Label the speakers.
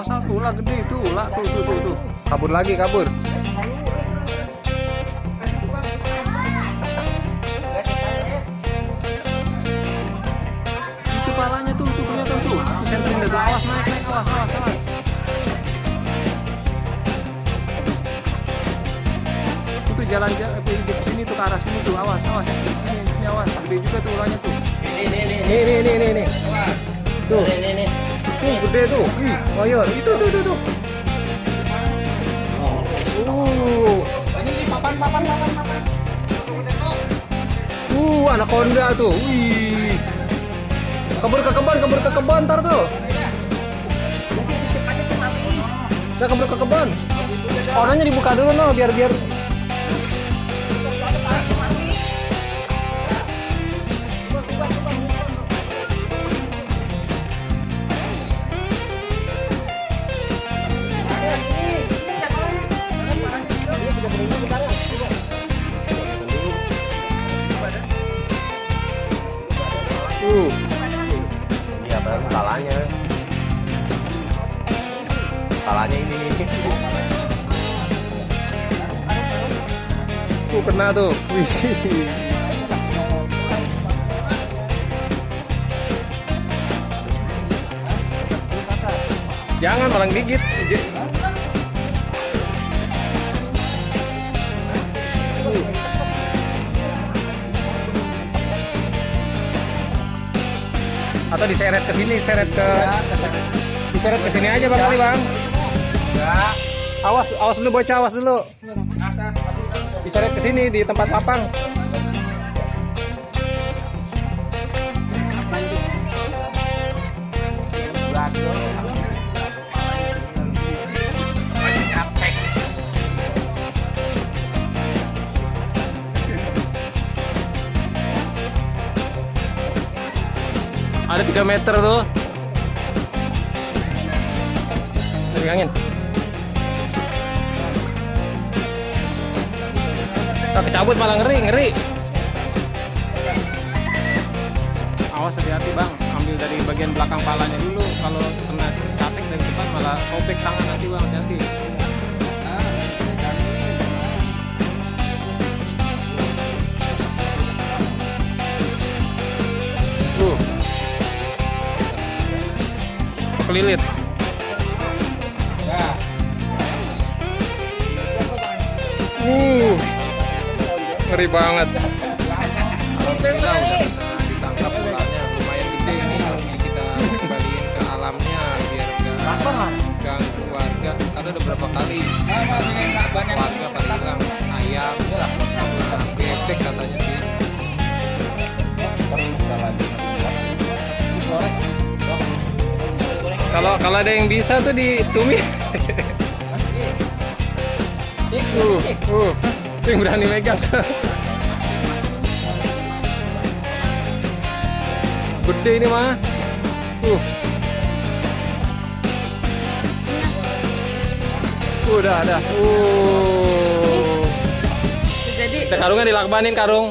Speaker 1: awas tuh ular gede itu, ular tuh. Kabur lagi, kabur. Itu palanya tuh kelihatan tuh. Itu sentrin tuh, awas naik, awas. Itu jalan ke sini tuh, ke arah sini tuh, awas yang di sini awas. Gede juga tuh ularnya tuh. Nih. Tuh. Gede tuh. Ih, mayor. Itu tuh.
Speaker 2: Ini papan.
Speaker 1: Anaconda tuh. Wih. Kabur ke kebun ntar tuh. Udah kabur ke kebun. Orangnya dibuka dulu no, biar. Iya baru palanya ini nih. Kena tuh. Wih. Jangan orang gigit. Atau diseret ke sini, diseret ke sini aja Bang kali, Bang.
Speaker 2: Enggak.
Speaker 1: Awas dulu bocah, awas dulu. Diseret ke sini di tempat papang. Ada 3 meter tuh. Pegangin. Kecabut malah ngeri. Awas hati-hati Bang, ambil dari bagian belakang palanya dulu. Kalau kena catek dari depan malah sobek tangan nanti Bang, hati-hati. Kelilit. Ngeri banget. Alhamdulillah udah ditangkap ularnya, lumayan gede ini. Kita kembaliin ke alamnya biar gak ganggu warga. Karena udah berapa kali warga pada hilang ayam, bebek katanya sih. Kalau ada yang bisa tuh ditumis. Itu yang berani megang. Gede ini mah. Udah ada.
Speaker 3: Jadi
Speaker 1: Karungnya dilakbanin karung.